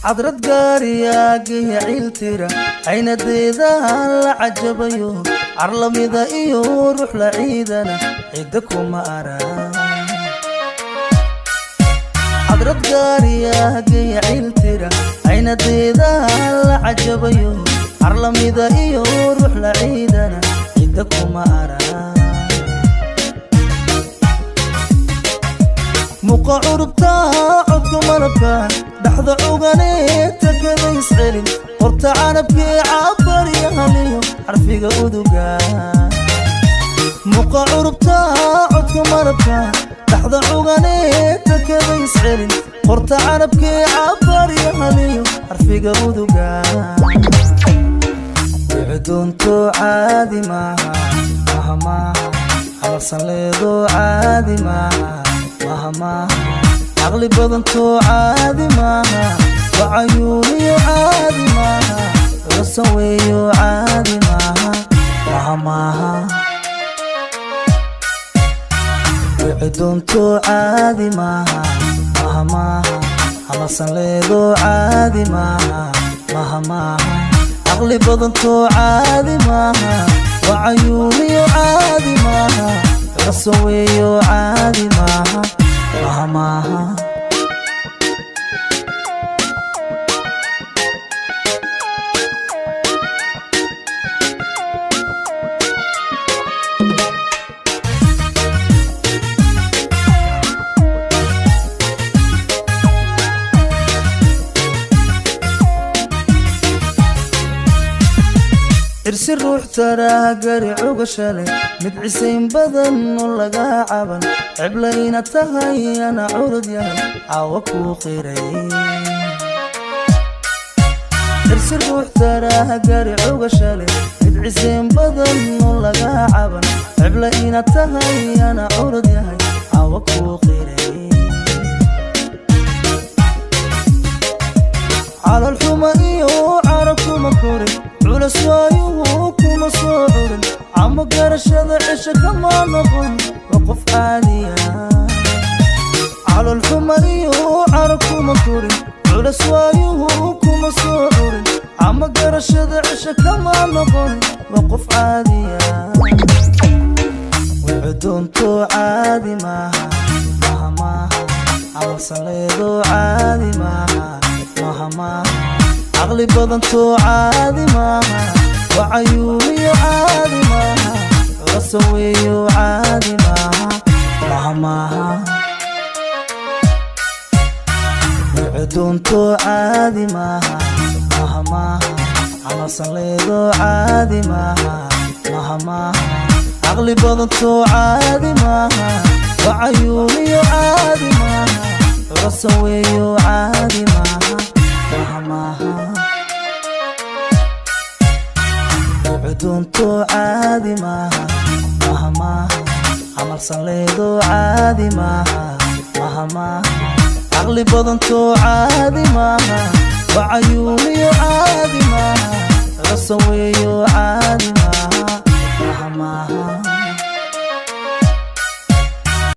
Cadrad gaariyaagaya ciiltira, caynadeedaa la cajabayo, carlamida iyo ruux la ciidana cidda kuma arag. Cadrad gaariyaagaya ciiltira, caynadeedaa la cajabayo, carlamida iyo ruux la ciidana cidda kuma arag. Muqa curubtaa codka malabka dhaxda cuganee takada iscelin, qorta canabkee cabaryahaniyo xarfiga uduga. Muqa curubtaa codka malabka dhaxda cuganee takada iscelin, qorta canabkee cabaryahaniyo xarfiga uduga. Wicdoonto caadi maaha, maha maaha, camalsan leedo caadi maaha, maha maaha, caqli badantoo caadi maaha, wacayuuniyo caadi maaha, culasan weeyo caadi maaha, maha maaha. Wicdoonto caadi maaha, maha maaha, camalsan leedo caadi maaha, maha maaha, caqli badantoo caadi maaha, wacayuuniyo caadi maaha, culasan weeyo caadi maaha, maha maaha. Cirsi ruux taraa gari cuga shalay, mid cisayn badan oo laga caban, ciblayna tahay ana curud yahay caawa kuu qiray. Cirsi ruux taraa gari cuga shalay, mid cisayn badan oo laga caban, ciblayna tahay ana curud yahay caawa kuu qiray. Calal xuma iyo cara kuma korin, culas waayuhu kuma soo curin, camo garashada cisho kama noqon, waa qof caadiya. Calol xuma iyo cara kuma korin, culas waayuhu kuma soo curin, camo garashada cisho kama noqon, waa qof caadiya. Wicdoonto caadi maaha, maha maaha, camalsan leedo caadi maaha, maha maaha, caqli badantoo caadi maaha, wacayuuniyo caadi maaha, culasan weeyo caadi maaha, maha maaha. Wicdoonto caadi maaha, maha maaha, camalsan leedo caadi maaha, maha maaha, caqli badantoo caadi maaha, wacayuuniyo caadi maaha, culasan weeyo caadi maaha, maha maaha. Wicdoonto caadi maaha, maha maaha, camalsan leedo caadi maaha, maha maaha, caqli badantoo caadi maaha, wacayuuniyo caadi maaha, culasan weeyo caadi maaha, maha maaha.